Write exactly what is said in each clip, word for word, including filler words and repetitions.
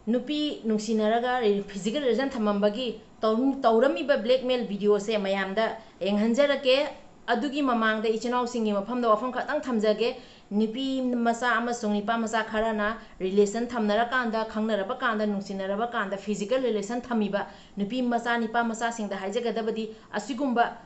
ꯅꯨꯄꯤ ꯅꯨꯡꯁꯤꯅꯔꯒ physical relation ꯊꯝꯃꯝꯕꯒꯤ ꯇꯧꯔꯝ-, ꯇꯧꯔꯝꯃꯤꯕ blackmail videoꯁꯦ ꯃꯌꯥꯝꯗ ꯌꯦꯡꯍꯟꯖꯔꯛꯀꯦ꯫ ꯑꯗꯨꯒꯤ ꯃꯃꯥꯡꯗ ꯏꯆꯤꯟ ꯏꯅꯥꯎꯁꯤꯡꯒꯤ ꯃꯐꯝꯗ ꯋꯥꯐꯝ ꯈꯛꯇꯪ ꯊꯝꯖꯒꯦ꯫ ꯅꯨꯄꯤ ꯃꯆꯥ ꯑꯃꯁꯨꯡ ꯅꯨꯄꯥ ꯃꯆꯥ ꯈꯔꯅ relation ꯊꯝꯅꯔꯀꯥꯟꯗ, ꯈꯪꯅꯔꯕ ꯀꯥꯟꯗ, ꯅꯨꯡꯁꯤꯅꯔꯕ ꯀꯥꯟꯗ physical relation ꯊꯝꯃꯤꯕ ꯅꯨꯄꯤ ꯃꯆꯥ, ꯅꯨꯄꯥ ꯃꯆꯥꯁꯤꯡꯗ ꯍꯥꯏꯖꯒꯗꯕꯗꯤ, ꯑꯁꯤꯒꯨꯝꯕ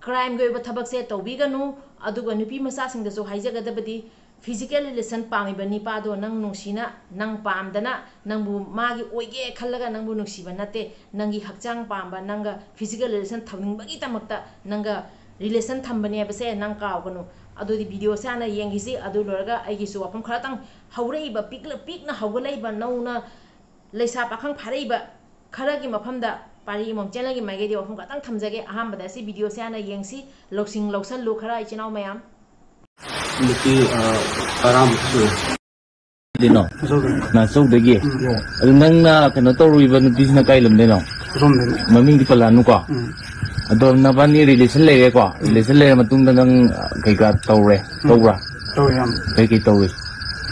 crimeꯒꯤ ꯑꯣꯏꯕ ꯊꯕꯛꯁꯦ ꯇꯧꯕꯤꯒꯅꯨ꯫ ꯑꯗꯨꯒ ꯅꯨꯄꯤ ꯃꯆꯥꯁꯤꯡꯗꯁꯨ ꯍꯥꯏꯖꯒꯗꯕꯗꯤ, physical relation ꯄꯥꯝꯃꯤꯕ ꯅꯤꯄꯥꯗꯣ ꯅꯪ ꯅꯨꯡꯁꯤꯅ, ꯅꯪ ꯄꯥꯝꯗꯅ, ꯅꯪꯕꯨ ꯃꯥꯒꯤ ꯑꯣꯏꯒꯦ ꯈꯜꯂꯒ ꯅꯪꯕꯨ ꯅꯨꯡꯁꯤꯕ ꯅꯠꯇꯦ꯫ ꯅꯪꯒꯤ ꯍꯛꯆꯥꯡ ꯄꯥꯝꯕ, ꯅꯪꯒ physical relation ꯊꯝꯅꯤꯡꯕꯒꯤꯗꯃꯛꯇ ꯅꯪꯒ relation ꯊꯝꯕꯅꯦ ꯍꯥꯏꯕꯁꯦ ꯅꯪ ꯀꯥꯎꯒꯅꯨ꯫ ꯑꯗꯨꯗꯤ videoꯁꯦ ꯍꯥꯟꯅ ꯌꯦꯡꯈꯤꯁꯤ꯫ ꯑꯗꯨ ꯂꯣꯏꯔꯒ ꯑꯩꯒꯤꯁꯨ ꯋꯥꯐꯝ ꯈꯔꯇꯪ, ꯍꯧꯔꯛꯏꯕ, ꯄꯤꯛꯂ-, ꯄꯤꯛꯅ ꯍꯧꯒꯠꯂꯛꯏꯕ ꯅꯧꯅ ꯂꯩꯁꯥ ꯄꯥꯈꯪ ꯐꯥꯔꯛꯏꯕ ꯈꯔꯒꯤ ꯃꯐꯝꯗ ꯄꯥꯔꯤ ꯑꯃꯃꯝ channelꯒꯤ ꯃꯥꯏꯀꯩꯗꯒꯤ ꯋꯥꯐꯝ ꯈꯛꯇꯪ ꯊꯝꯖꯒꯦ꯫ ꯑꯍꯥꯟꯕꯗ ꯑꯁꯤ videoꯁꯦ ꯍꯥꯟꯅ ꯌꯦꯡꯁꯤ, ꯂꯧꯁꯤꯡ ꯂꯧꯁꯜꯂꯨ ꯈꯔ ꯏꯆꯤꯟ ꯏꯅꯥꯎ ꯃꯌꯥꯝ꯫ ꯅꯨꯄꯤ, ꯑ, ꯇꯔꯥꯃꯨꯛ ꯁꯨꯔꯦ꯫ ꯀꯩꯅꯣ? ꯑꯆꯧꯕꯅꯤ꯫ ꯅꯥꯆꯧꯗꯒꯤ? ꯎꯝ꯫ ꯑꯗꯨ ꯅꯪꯅ ꯀꯩꯅꯣ ꯇꯧꯔꯨꯏꯕ ꯅꯨꯄꯤꯁꯤꯅ ꯀꯥꯏ ꯂꯝꯗꯩꯅꯣ? ꯑꯁꯣꯝꯗꯩꯅꯦ꯫ ꯃꯃꯤꯡꯗꯤ ꯄꯜꯂꯛꯑꯅꯨꯀꯣ? ꯎꯝ꯫ ꯑꯗꯣ ꯅꯕꯥꯅꯤ relation ꯂꯩꯔꯦꯀꯣ? ꯎꯝ꯫ Relation ꯂꯩꯔ ꯃꯇꯨꯡꯗ ꯅꯪ, ꯑ, ꯀꯩꯀꯥ ꯇꯧꯔꯦ? ꯎꯝ꯫ ꯇꯧꯕ꯭ꯔꯥ? ꯇꯧꯋꯦ ꯌꯥꯝ꯫ ꯀꯩꯀꯩ ꯇꯧꯏ?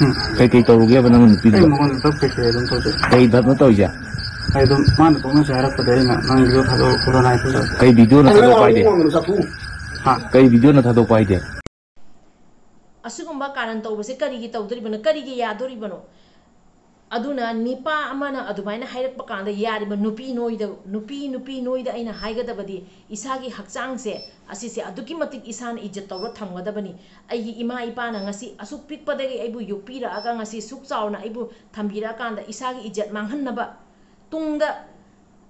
ꯎꯝ꯫ ꯀꯩꯀꯩ ꯇꯧꯔꯨꯒꯦꯕ ꯅꯪ ꯅꯨꯄꯤꯗꯨꯗ? ꯑꯩ ꯃꯉꯣꯟꯗ ꯇꯞ ꯀꯩꯀꯩ ꯑꯗꯨꯝ ꯇꯧꯖꯩ꯫ ꯀꯩ ꯊꯕꯛꯅꯣ ꯇꯧꯔꯤꯁꯦ? ꯑꯩ ꯑꯗꯨꯝ ꯃꯥꯅ ꯄꯪꯅꯨꯡꯁꯤ ꯍꯥꯏꯔꯛꯄꯗ ꯑꯩꯅ ꯅꯪꯒꯤꯗꯣ ꯊꯥꯗꯣꯛꯑꯣ ꯈꯣꯠꯂꯣꯅ ꯍꯥꯏꯕꯗꯨꯗ꯫ ꯀꯩ videoꯅꯣ ꯊꯥꯗꯣꯛꯄ ꯍꯥꯏꯗꯤ? ꯍꯥ? ꯀꯩ videoꯅꯣ ꯊꯥꯗꯣꯛꯄ ꯍꯥꯏꯗꯤ? ꯑꯁꯤꯒꯨꯝꯕ ꯀꯥꯔꯟ ꯇꯧꯕꯁꯦ ꯀꯔꯤꯒꯤ ꯇꯧꯗꯣꯔꯤꯕꯅꯣ? ꯀꯔꯤꯒꯤ ꯌꯥꯗꯣꯔꯤꯕꯅꯣ? ꯑꯗꯨꯅ ꯅꯤꯄꯥ ꯑꯃꯅ ꯑꯗꯨꯃꯥꯏꯅ ꯍꯥꯏꯔꯛꯄ ꯀꯥꯟꯗ ꯌꯥꯔꯤꯕ ꯅꯨꯄꯤ ꯅꯣꯏꯗ, ꯅꯨꯄꯤ, ꯅꯨꯄꯤ ꯅꯣꯏꯗ ꯑꯩꯅ ꯍꯥꯏꯒꯗꯕꯗꯤ ꯏꯁꯥꯒꯤ ꯍꯛꯆꯥꯡꯁꯦ ꯑꯁꯤꯁꯦ ꯑꯗꯨꯛꯀꯤ ꯃꯇꯤꯛ ꯏꯁꯥꯅ ꯏꯖꯠ ꯇꯧꯔ ꯊꯝꯒꯗꯕꯅꯤ꯫ ꯑꯩꯒꯤ ꯏꯃꯥ ꯏꯄꯥꯅ ꯉꯁꯤ ꯑꯁꯨꯛ ꯄꯤꯛꯄꯗꯒꯤ ꯑꯩꯕꯨ ꯌꯣꯛꯄꯤꯔꯛꯑꯒ ꯉꯁꯤ ꯁꯨꯛ ꯆꯥꯎꯅ ꯑꯩꯕꯨ ꯊꯝꯕꯤꯔꯛꯑꯀꯥꯟꯗ ꯏꯁꯥꯒꯤ ꯏꯖꯠ ꯃꯥꯡꯍꯟꯅꯕ ꯇꯨꯡꯗ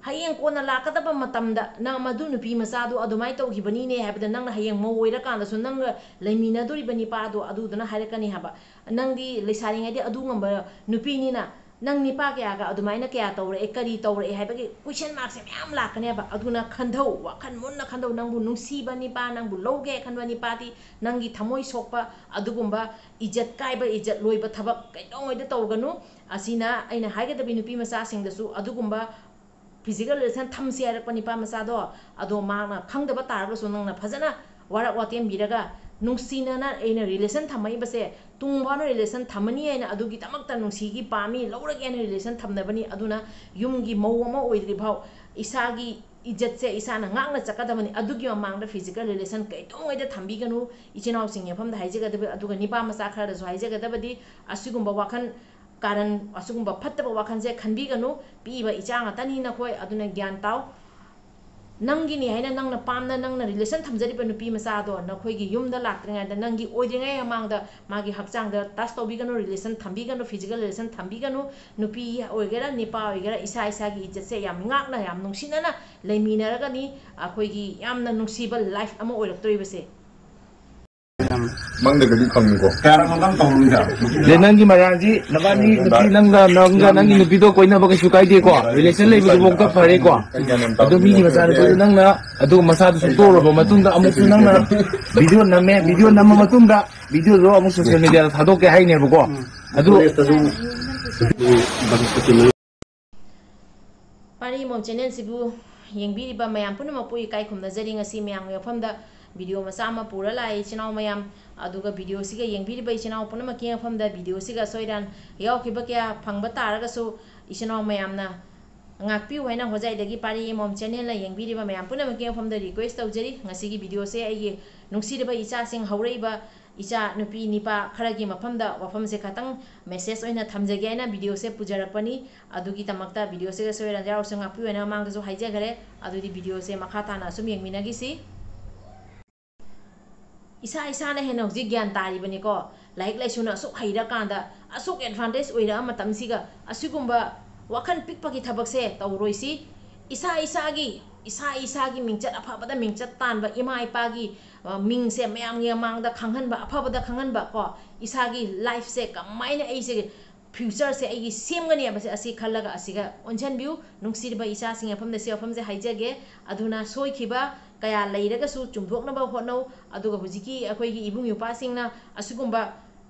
ꯍꯌꯦꯡ ꯀꯣꯟꯅ ꯂꯥꯛꯀꯗꯕ ꯃꯇꯝꯗ ꯅꯪ ꯃꯗꯨ ꯅꯨꯄꯤ ꯃꯆꯥꯗꯣ ꯑꯗꯨꯃꯥꯏꯅ ꯇꯧꯈꯤꯕꯅꯤꯅꯦ ꯍꯥꯏꯕꯗ ꯅꯪꯅ ꯍꯌꯦꯡ ꯃꯧ ꯑꯣꯏꯔꯀꯥꯟꯗꯁꯨ ꯅꯪꯒ ꯂꯩꯃꯤꯟꯅꯗꯣꯔꯤꯕ ꯅꯤꯄꯥꯗꯣ ꯑꯗꯨꯗꯨꯅ ꯍꯥꯏꯔꯛꯀꯅꯤ ꯍꯥꯏꯕ꯫ ꯅꯪꯗꯤ ꯂꯩꯁꯥꯔꯤꯉꯩꯗꯤ ꯑꯗꯨ ꯉꯝꯕ ꯅꯨꯄꯤꯅꯤꯅ ꯅꯪ ꯅꯤꯄꯥ ꯀꯌꯥꯒ ꯑꯗꯨꯃꯥꯏꯅ ꯀꯌꯥ ꯇꯧꯔꯛꯑꯦ, ꯀꯔꯤ ꯇꯧꯔꯛꯑꯦ ꯍꯥꯏꯕꯒꯤ question markꯁꯦ ꯃꯌꯥꯝ ꯂꯥꯛꯀꯅꯦꯕ꯫ ꯑꯗꯨꯅ ꯈꯟꯊꯧ, ꯋꯥꯈꯜ ꯃꯨꯟꯅ ꯈꯟꯊꯧ꯫ ꯅꯪꯕꯨ ꯅꯨꯡꯁꯤꯕ ꯅꯤꯄꯥ, ꯅꯪꯕꯨ ꯂꯧꯒꯦ ꯈꯟꯕ ꯅꯤꯄꯥꯗꯤ ꯅꯪꯒꯤ ꯊꯃꯣꯏ ꯁꯣꯛꯄ ꯑꯗꯨꯒꯨꯝꯕ ꯏꯖꯠ ꯀꯥꯏꯕ, ꯏꯖꯠ ꯂꯣꯏꯕ ꯊꯕꯛ ꯀꯩꯗꯧꯉꯩꯗ ꯇꯧꯒꯅꯨ꯫ ꯑꯁꯤꯅ ꯑꯩꯅ ꯍꯥꯏꯒꯗꯕꯤ ꯅꯨꯄꯤ ꯃꯆꯥꯁꯤꯡꯗꯁꯨ ꯑꯗꯨꯒꯨꯝꯕ physical relation ꯊꯝꯁꯤ ꯍꯥꯏꯔꯛꯄ ꯅꯤꯄꯥ ꯃꯆꯥꯗꯣ, ꯑꯗꯣ ꯃꯥꯅ ꯈꯪꯗꯕ ꯇꯥꯔꯒꯁꯨ ꯅꯪꯅ ꯐꯖꯅ ꯋꯥꯔꯛ ꯋꯥꯇꯦꯝꯕꯤꯔꯒ ꯅꯨꯡꯁꯤꯅꯅ ꯑꯩꯅ relation ꯊꯝꯃꯛꯏꯕꯁꯦ ꯇꯨꯡ ꯐꯥꯎꯅ relation ꯊꯝꯃꯅꯤ ꯍꯥꯏꯅ ꯑꯗꯨꯒꯤꯗꯃꯛꯇ ꯅꯨꯡꯁꯤꯒꯤ ꯄꯥꯝꯃꯤ ꯂꯧꯔꯒꯦ ꯍꯥꯏꯅ relation ꯊꯝꯅꯕꯅꯤ꯫ ꯑꯗꯨꯅ ꯌꯨꯝꯒꯤ ꯃꯧ ꯑꯃ ꯑꯣꯏꯗ꯭ꯔꯤ ꯐꯥꯎ ꯏꯁꯥꯒꯤ ꯏꯖꯠꯁꯦ ꯏꯁꯥꯅ ꯉꯥꯛꯅ ꯆꯠꯀꯗꯕꯅꯤ꯫ ꯑꯗꯨꯒꯤ ꯃꯃꯥꯡꯗ physical relation ꯀꯩꯗꯧꯉꯩꯗ ꯊꯝꯕꯤꯒꯅꯨ꯫ ꯏꯆꯤꯟ ꯏꯅꯥꯎꯁꯤꯡꯒꯤ ꯃꯐꯝꯗ ꯍꯥꯏꯖꯒꯗꯕ, ꯑꯗꯨꯒ ꯅꯤꯄꯥ ꯃꯆꯥ ꯈꯔꯗꯁꯨ ꯍꯥꯏꯖꯒꯗꯕꯗꯤ, ꯑꯁꯤꯒꯨꯝꯕ ꯋꯥꯈꯜ ꯀꯥꯔꯟ, ꯑꯁꯤꯒꯨꯝꯕ ꯐꯠꯇꯕ ꯋꯥꯈꯜꯁꯦ ꯈꯟꯕꯤꯒꯅꯨ꯫ ꯄꯤꯛꯏꯕ ꯏꯆꯥ ꯉꯥꯛꯇꯅꯤ ꯅꯈꯣꯏ, ꯑꯗꯨꯅ ꯒ꯭ꯌꯥꯟ ꯇꯥꯎ꯫ ꯅꯪꯒꯤꯅꯤ ꯍꯥꯏꯅ ꯅꯪꯅ ꯄꯥꯝꯅ ꯅꯪꯅ relation ꯊꯝꯖꯔꯤꯕ ꯅꯨꯄꯤ ꯃꯆꯥꯗꯣ ꯅꯈꯣꯏꯒꯤ ꯌꯨꯝꯗ ꯂꯥꯛꯇ꯭ꯔꯤꯉꯩꯗ, ꯅꯪꯒꯤ ꯑꯣꯏꯗ꯭ꯔꯤꯉꯩ ꯃꯃꯥꯡꯗ ꯃꯥꯒꯤ ꯍꯛꯆꯥꯡꯗ touch ꯇꯧꯕꯤꯒꯅꯨ, relation ꯊꯝꯕꯤꯒꯅꯨ, physical relation ꯊꯝꯕꯤꯒꯅꯨ꯫ ꯅꯨꯄꯤ ꯑꯣꯏꯒꯦꯔꯥ ꯅꯤꯄꯥ ꯑꯣꯏꯒꯦꯔꯥ ꯏꯁꯥ ꯏꯁꯥꯒꯤ ꯏꯖꯠꯁꯦ ꯌꯥꯝ ꯉꯥꯛꯅ ꯌꯥꯝ ꯅꯨꯡꯁꯤꯅꯅ ꯂꯩꯃꯤꯟꯅꯔꯒꯅꯤ ꯑꯩꯈꯣꯏꯒꯤ ꯌꯥꯝꯅ ꯅꯨꯡꯁꯤꯕ life ꯑꯃ ꯑꯣꯏꯔꯛꯇꯣꯔꯤꯕꯁꯦ꯫ ꯃꯪꯗꯒꯗꯤ ꯐꯪꯉꯤꯀꯣ꯫ ꯀꯌꯥꯔꯛ ꯃꯪ ꯇꯧꯔꯨꯏꯗ? ꯑꯗꯩ ꯅꯪꯒꯤ ꯃꯔꯥꯜꯁꯤ ꯅꯕꯥꯅꯤ ꯅꯨꯄꯤ, ꯅꯪꯒ, ꯅꯪꯒ ꯅꯪꯒꯤ ꯅꯨꯄꯤꯗꯣ ꯀꯣꯏꯅꯕ ꯀꯩꯁꯨ ꯀꯥꯏꯗꯦꯀꯣ, relation ꯂꯩꯕꯗꯨꯐꯥꯎꯗ ꯐꯔꯦꯀꯣ꯫ ꯑꯗꯣ ꯃꯤꯒꯤ ꯃꯆꯥꯅꯨꯄꯤꯗꯣ ꯅꯪꯅ ꯑꯗꯨꯒ ꯃꯁꯥꯗꯨ ꯁꯨꯛꯇꯣꯛꯎꯔꯕ ꯃꯇꯨꯡꯗ ꯑꯃꯨꯛꯁꯨ ꯅꯪꯅ video ꯅꯝꯃꯦ, video ꯅꯝꯃ ꯃꯇꯨꯡꯗ videoꯗꯣ ꯑꯃꯨꯛ social mediaꯗ ꯊꯥꯗꯣꯛꯀꯦ ꯍꯥꯏꯅꯦꯕꯀꯣ꯫ ꯑꯗꯨ ꯄꯥꯔꯤ ꯃꯣꯝ channelꯁꯤꯕꯨ ꯌꯦꯡꯕꯤꯔꯤꯕ ꯃꯌꯥꯝ ꯄꯨꯝꯅꯃꯛꯄꯨ ꯏꯀꯥꯏ ꯈꯨꯝꯅꯖꯔꯤ꯫ ꯉꯁꯤ ꯃꯌꯥꯝꯒꯤ ꯃꯐꯝꯗ video ꯃꯆꯥ ꯑꯃ ꯄꯨꯔ ꯂꯥꯛꯑꯦ ꯏꯆꯤꯟ ꯏꯅꯥꯎ ꯃꯌꯥꯝ꯫ ꯑꯗꯨꯒ videoꯁꯤꯒ ꯌꯦꯡꯕꯤꯔꯤꯕ ꯏꯆꯤꯟ ꯏꯅꯥꯎ ꯄꯨꯝꯅꯃꯛꯀꯤ ꯃꯐꯝꯗ videoꯁꯤꯒ ꯑꯁꯣꯏ ꯑꯔꯥꯟ ꯌꯥꯎꯈꯤꯕ ꯀꯌꯥ ꯐꯪꯕ ꯇꯥꯔꯒꯁꯨ ꯏꯆꯤꯟ ꯏꯅꯥꯎ ꯃꯌꯥꯝꯅ ꯉꯥꯛꯄꯤꯌꯨ ꯍꯥꯏꯅ ꯍꯣꯖꯥꯏꯗꯒꯤ ꯄꯥꯔꯤ ꯃꯣꯝ channelꯅ ꯌꯦꯡꯕꯤꯔꯤꯕ ꯃꯌꯥꯝ ꯄꯨꯝꯅꯃꯛꯀꯤ ꯃꯐꯝꯗ request ꯇꯧꯖꯔꯤ꯫ ꯉꯁꯤꯒꯤ videoꯁꯦ ꯑꯩꯒꯤ ꯅꯨꯡꯁꯤꯔꯕ ꯏꯆꯥꯁꯤꯡ, ꯍꯧꯔꯛꯏꯕ ꯏꯆꯥ ꯅꯨꯄꯤ ꯅꯤꯄꯥ ꯈꯔꯒꯤ ꯃꯐꯝꯗ ꯋꯥꯐꯝꯁꯦ ꯈꯇꯪ message ꯑꯣꯏꯅ ꯊꯝꯖꯒꯦ ꯍꯥꯏꯅ videoꯁꯦ ꯄꯨꯖꯔꯛꯄꯅꯤ꯫ ꯑꯗꯨꯒꯤꯗꯃꯛꯇ videoꯁꯦ ꯑꯁꯣꯏ ꯑꯔꯥꯟ ꯌꯥꯎꯔꯁꯨ ꯉꯥꯛꯄꯤꯌꯨ ꯍꯥꯏꯅ ꯃꯃꯥꯡꯗꯁꯨ ꯍꯥꯏꯖꯈ꯭ꯔꯦ꯫ ꯑꯗꯨꯗꯤ videoꯁꯦ ꯃꯈꯥ ꯇꯥꯅ ꯑꯁꯨꯝ ꯌꯦꯡꯃꯤꯟꯅꯈꯤꯁꯤ꯫ ꯏꯁꯥ ꯏꯁꯥꯅ ꯍꯦꯟꯅ ꯍꯧꯖꯤꯛ ꯒ꯭ꯌꯥꯟ ꯇꯥꯔꯤꯕꯅꯤꯀꯣ꯫ ꯂꯥꯏꯔꯤꯛ ꯂꯥꯏꯁꯨꯅ ꯑꯁꯨꯛ ꯍꯩꯔꯀꯥꯟꯗ, ꯑꯁꯨꯛ advantage ꯑꯣꯏꯔꯛꯑ ꯃꯇꯝꯁꯤꯒ ꯑꯁꯤꯒꯨꯝꯕ ꯋꯥꯈꯜ ꯄꯤꯛꯄꯒꯤ ꯊꯕꯛꯁꯦ ꯇꯧꯔꯣꯏꯁꯤ꯫ ꯏꯁꯥ ꯏꯁꯥꯒꯤ, ꯏꯁꯥ ꯏꯁꯥꯒꯤ ꯃꯤꯡꯆꯠ ꯑꯐꯕꯗ ꯃꯤꯡꯆꯠ ꯇꯥꯟꯕ, ꯏꯃꯥ ꯏꯄꯥꯒꯤ, ꯑ, ꯃꯤꯡꯁꯦ ꯃꯌꯥꯝꯒꯤ ꯃꯃꯥꯡꯗ ꯈꯪꯍꯟꯕ, ꯑꯐꯕꯗ ꯈꯪꯍꯟꯕ ꯀꯣ, ꯏꯁꯥꯒꯤ lifeꯁꯦ ꯀꯃꯥꯏꯅ ꯑꯩꯁꯦ futureꯁꯦ ꯑꯩꯒꯤ ꯁꯦꯝꯒꯅꯤ ꯍꯥꯏꯕꯁꯦ ꯑꯁꯤ ꯈꯜꯂꯒ ꯑꯁꯤꯒ ꯑꯣꯟꯁꯤꯟꯕꯤꯌꯨ꯫ ꯅꯨꯡꯁꯤꯔꯕ ꯏꯆꯥꯁꯤꯡꯒꯤ ꯃꯐꯝꯗ ꯁꯤ ꯋꯥꯐꯝꯁꯦ ꯍꯥꯏꯖꯒꯦ꯫ ꯑꯗꯨꯅ ꯁꯣꯏꯈꯤꯕ ꯀꯌꯥ ꯂꯩꯔꯒꯁꯨ ꯆꯨꯝꯊꯣꯛꯅꯕ ꯍꯣꯠꯅꯧ꯫ ꯑꯗꯨꯒ ꯍꯧꯖꯤꯛꯀꯤ ꯑꯩꯈꯣꯏꯒꯤ ꯏꯕꯨꯡ ꯏꯄ꯭ꯋꯥꯁꯤꯡꯅ ꯑꯁꯤꯒꯨꯝꯕ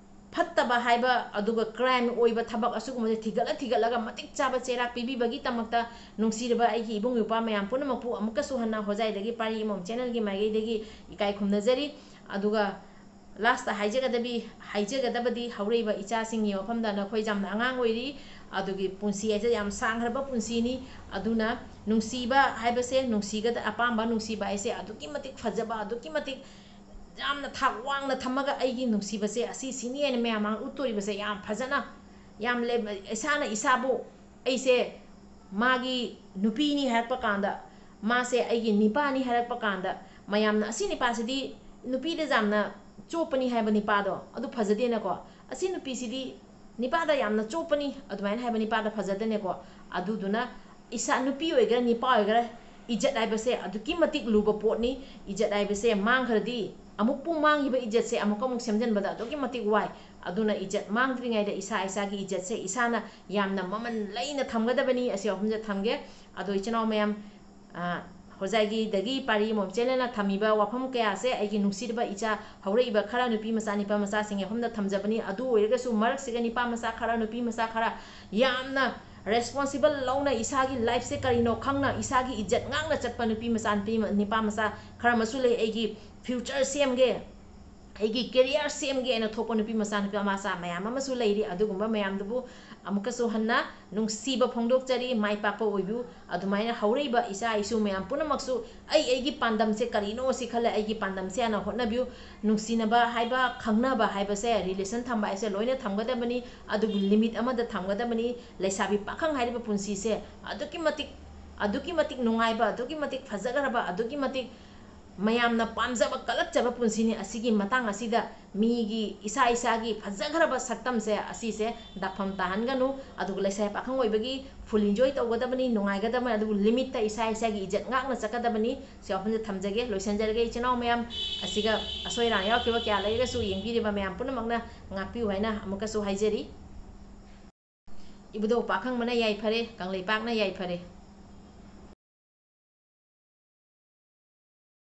ꯐꯠꯇꯕ ꯍꯥꯏꯕ, ꯑꯗꯨꯒ crime ꯑꯣꯏꯕ ꯊꯕꯛ ꯑꯁꯤꯒꯨꯝꯕꯁꯦ ꯊꯤꯒꯠꯂ ꯊꯤꯒꯠꯂꯒ ꯃꯇꯤꯛ ꯆꯥꯕ ꯆꯩꯔꯥꯛ ꯄꯤꯕꯤꯕꯒꯤꯗꯃꯛꯇ ꯅꯨꯡꯁꯤꯔꯕ ꯑꯩꯒꯤ ꯏꯕꯨꯡ ꯏꯄ꯭ꯋꯥ ꯃꯌꯥꯝ ꯄꯨꯝꯅꯃꯛꯄꯨ ꯑꯃꯨꯛꯀꯁꯨ ꯍꯟꯅ ꯍꯣꯖꯥꯏꯗꯒꯤ ꯄꯥꯔꯤ ꯏꯃꯣꯝ channelꯒꯤ ꯃꯥꯏꯀꯩꯗꯒꯤ ꯏꯀꯥꯏ ꯈꯨꯝꯅꯖꯔꯤ꯫ ꯑꯗꯨꯒ ꯂꯥꯁꯇ ꯍꯥꯏꯖꯒꯗꯕꯤ ꯍꯥꯏꯖꯒꯗꯕꯗꯤ ꯍꯧꯔꯛꯏꯕ ꯏꯆꯥꯁꯤꯡꯒꯤ ꯃꯐꯝꯗ, ꯅꯈꯣꯏ ꯌꯥꯝꯅ ꯑꯉꯥꯡ ꯑꯣꯏꯔꯤ, ꯑꯗꯨꯒꯤ ꯄꯨꯟꯁꯤ ꯍꯥꯏꯁꯦ ꯌꯥꯝ ꯁꯥꯡꯈ꯭ꯔꯕ ꯄꯨꯟꯁꯤꯅꯤ꯫ ꯑꯗꯨꯅ ꯅꯨꯡꯁꯤꯕ ꯍꯥꯏꯕꯁꯦ, ꯅꯨꯡꯁꯤꯒꯗ ꯑꯄꯥꯝꯕ ꯅꯨꯡꯁꯤꯕ ꯍꯥꯏꯁꯦ ꯑꯗꯨꯛꯀꯤ ꯃꯇꯤꯛ ꯐꯖꯕ, ꯑꯗꯨꯛꯀꯤ ꯃꯇꯤꯛ ꯌꯥꯝꯅ ꯊꯥꯛ ꯋꯥꯡꯅ ꯊꯝꯃꯒ ꯑꯩꯒꯤ ꯅꯨꯡꯁꯤꯕꯁꯦ ꯑꯁꯤ ꯁꯤꯅꯤ ꯍꯥꯏꯅ ꯃꯌꯥꯝ ꯃꯥꯡ ꯎꯠꯇꯣꯔꯤꯕꯁꯦ ꯌꯥꯝ ꯐꯖꯅ, ꯌꯥꯝ ꯂꯦ-, ꯏꯁꯥꯅ ꯏꯁꯥꯕꯨ ꯑꯩꯁꯦ ꯃꯥꯒꯤ ꯅꯨꯄꯤꯅꯤ ꯍꯥꯏꯔꯛꯄ ꯀꯥꯟꯗ, ꯃꯥꯁꯦ ꯑꯩꯒꯤ ꯅꯤꯄꯥꯅꯤ ꯍꯥꯏꯔꯛꯄ ꯀꯥꯟꯗ, ꯃꯌꯥꯝꯅ "ꯑꯁꯤ ꯅꯤꯄꯥꯁꯤꯗꯤ ꯅꯨꯄꯤꯗ ꯌꯥꯝꯅ ꯆꯣꯞꯄꯅꯤ ꯍꯥꯏꯕ ꯅꯤꯄꯥꯗꯣ ꯑꯗꯨ ꯐꯖꯗꯦꯅꯀꯣ, ꯑꯁꯤ ꯅꯨꯄꯤꯁꯤꯗꯤ ꯅꯤꯄꯥꯗ ꯌꯥꯝꯅ ꯆꯣꯞꯄꯅꯤ" ꯑꯗꯨꯃꯥꯏꯅ ꯍꯥꯏꯕ ꯅꯤꯄꯥꯗ ꯐꯖꯗꯦꯅꯀꯣ꯫ ꯑꯗꯨꯗꯨꯅ ꯏꯁꯥ ꯅꯨꯄꯤ ꯑꯣꯏꯒꯦꯔꯥ ꯅꯤꯄꯥ ꯑꯣꯏꯒꯦꯔꯥ, ꯏꯖꯠ ꯍꯥꯏꯕꯁꯦ ꯑꯗꯨꯛꯀꯤ ꯃꯇꯤꯛ ꯂꯨꯕ ꯄꯣꯠꯅꯤ꯫ ꯏꯖꯠ ꯍꯥꯏꯕꯁꯦ ꯃꯥꯡꯈ꯭ꯔꯗꯤ ꯑꯃꯨꯛꯄꯨ ꯃꯥꯡꯈꯤꯕ ꯏꯖꯠꯁꯦ ꯑꯃꯨꯛꯀ ꯑꯃꯨꯛ ꯁꯦꯝꯖꯤꯟꯕꯗ ꯑꯗꯨꯛꯀꯤ ꯃꯇꯤꯛ ꯋꯥꯏ꯫ ꯑꯗꯨꯅ ꯏꯖꯠ ꯃꯥꯡꯗ꯭ꯔꯤꯉꯩꯗ ꯏꯁꯥ ꯏꯁꯥꯒꯤ ꯏꯖꯠꯁꯦ ꯏꯁꯥꯅ ꯌꯥꯝꯅ ꯃꯃꯜ ꯂꯩꯅ ꯊꯝꯒꯗꯕꯅꯤ꯫ ꯑꯁꯤ ꯋꯥꯐꯝꯁꯦ ꯊꯝꯒꯦ꯫ ꯑꯗꯣ ꯏꯆꯤꯟ ꯏꯅꯥꯎ ꯃꯌꯥꯝ, ꯑ, ꯍꯣꯖꯥꯏꯒꯤꯗꯒꯤ ꯄꯥꯔꯤ ꯃꯣꯝ ꯆꯦꯅꯦꯜꯅ ꯊꯝꯃꯤꯕ ꯋꯥꯐꯝ ꯀꯌꯥꯁꯦ ꯑꯩꯒꯤ ꯅꯨꯡꯁꯤꯔꯕ ꯏꯆꯥ ꯍꯧꯔꯛꯏꯕ ꯈꯔ ꯅꯨꯄꯤ ꯃꯆꯥ, ꯅꯤꯄꯥ ꯃꯆꯥꯁꯤꯡꯒꯤ ꯃꯐꯝꯗ ꯊꯝꯖꯕꯅꯤ꯫ ꯑꯗꯨ ꯑꯣꯏꯔꯒꯁꯨ ꯃꯔꯛꯁꯤꯒ ꯅꯤꯄꯥ ꯃꯆꯥ ꯈꯔ, ꯅꯨꯄꯤ ꯃꯆꯥ ꯈꯔ ꯌꯥꯝꯅ responsible ꯂꯧꯅ ꯏꯁꯥꯒꯤ lifeꯁꯦ ꯀꯔꯤꯅꯣ ꯈꯪꯅ ꯏꯁꯥꯒꯤ ꯏꯖꯠ ꯉꯥꯛꯅ ꯆꯠꯄ ꯅꯨꯄꯤ ꯃꯆꯥ, ꯅꯨꯄꯤ ꯃ-, ꯅꯤꯄꯥ ꯃꯆꯥ ꯈꯔ ꯑꯃꯁꯨ ꯂꯩ꯫ "ꯑꯩꯒꯤ future ꯁꯦꯝꯒꯦ, ꯑꯩꯒꯤ career ꯁꯦꯝꯒꯦ" ꯍꯥꯏꯅ ꯊꯣꯛꯄ ꯅꯨꯄꯤ ꯃꯆꯥ, ꯅꯨꯄꯤ ꯃꯆꯥ ꯃꯌꯥꯝ ꯑꯃꯁꯨ ꯂꯩꯔꯤ꯫ ꯑꯗꯨꯒꯨꯝꯕ ꯃꯌꯥꯝꯗꯨꯕꯨ ꯑꯃꯨꯛꯀꯁꯨ ꯍꯟꯅ ꯅꯨꯡꯁꯤꯕ ꯐꯣꯡꯗꯣꯛꯆꯔꯤ꯫ ꯃꯥꯏ ꯄꯥꯛꯄ ꯑꯣꯏꯕꯤꯌꯨ꯫ ꯑꯗꯨꯃꯥꯏꯅ ꯍꯧꯔꯛꯏꯕ ꯏꯆꯥ ꯏꯁꯨ ꯃꯌꯥꯝ ꯄꯨꯝꯅꯃꯛꯁꯨ "ꯑꯩ, ꯑꯩꯒꯤ ꯄꯥꯟꯗꯝꯁꯦ ꯀꯔꯤꯅꯣ?" ꯁꯤ ꯈꯜꯂ ꯑꯩꯒꯤ ꯄꯥꯟꯗꯝꯁꯦ ꯍꯥꯟꯅ ꯍꯣꯠꯅꯕꯤꯌꯨ꯫ ꯅꯨꯡꯁꯤꯅꯕ ꯍꯥꯏꯕ, ꯈꯪꯅꯕ ꯍꯥꯏꯕꯁꯦ, relation ꯊꯝꯕ ꯍꯥꯏꯁꯦ ꯂꯣꯏꯅ ꯊꯝꯒꯗꯕꯅꯤ, ꯑꯗꯨꯕꯨ limit ꯑꯃꯗ ꯊꯝꯒꯗꯕꯅꯤ꯫ ꯂꯩꯁꯥꯕꯤ ꯄꯥꯈꯪ ꯍꯥꯏꯔꯤꯕ ꯄꯨꯟꯁꯤꯁꯦ ꯑꯗꯨꯛꯀꯤ ꯃꯇꯤꯛ, ꯑꯗꯨꯛꯀꯤ ꯃꯇꯤꯛ ꯅꯨꯡꯉꯥꯏꯕ, ꯑꯗꯨꯛꯀꯤ ꯃꯇꯤꯛ ꯐꯖꯈ꯭ꯔꯕ, ꯑꯗꯨꯛꯀꯤ ꯃꯇꯤꯛ ꯃꯌꯥꯝꯅ ꯄꯥꯝꯖꯕ, ꯀꯜꯂꯛꯆꯕ ꯄꯨꯟꯁꯤꯅꯤ꯫ ꯑꯁꯤꯒꯤ ꯃꯇꯥꯡ ꯑꯁꯤꯗ ꯃꯤꯒꯤ ꯏꯁꯥ ꯏꯁꯥꯒꯤ ꯐꯖꯈ꯭ꯔꯕ ꯁꯛꯇꯝꯁꯦ ꯑꯁꯤꯁꯦ ꯗꯥꯛꯐꯝ ꯇꯥꯍꯟꯒꯅꯨ꯫ ꯑꯗꯨꯒ ꯂꯩꯁꯥꯕꯤ ꯄꯥꯈꯪ ꯑꯣꯏꯕꯒꯤ full enjoy ꯇꯧꯒꯗꯕꯅꯤ, ꯅꯨꯡꯉꯥꯏꯒꯗꯕꯅꯤ, ꯑꯗꯨꯕꯨ limitꯇ ꯏꯁꯥ ꯏꯁꯥꯒꯤ ꯏꯖꯠ ꯉꯥꯛꯅ ꯆꯠꯀꯗꯕꯅꯤ꯫ ꯁꯤ ꯋꯥꯐꯝꯁꯦ ꯊꯝꯖꯒꯦ, ꯂꯣꯏꯁꯤꯟꯖꯔꯒꯦ꯫ ꯏꯆꯤꯟ ꯏꯅꯥꯎ ꯃꯌꯥꯝ, ꯑꯁꯤꯒ ꯑꯁꯣꯏ ꯑꯔꯥꯡ ꯌꯥꯎꯈꯤꯕ ꯀꯌꯥ ꯂꯩꯔꯒꯁꯨ ꯌꯦꯡꯕꯤꯔꯤꯕ ꯃꯌꯥꯝ ꯄꯨꯝꯅꯃꯛꯅ ꯉꯥꯛꯄꯤꯌꯨ ꯍꯥꯏꯅ ꯑꯃꯨꯛꯀꯁꯨ ꯍꯥꯏꯖꯔꯤ꯫ ꯏꯕꯨꯙꯧ ꯄꯥꯈꯪꯕꯅ ꯌꯥꯏꯐꯔꯦ, ꯀꯪꯂꯩꯄꯥꯛꯅ ꯌꯥꯏꯐꯔꯦ꯫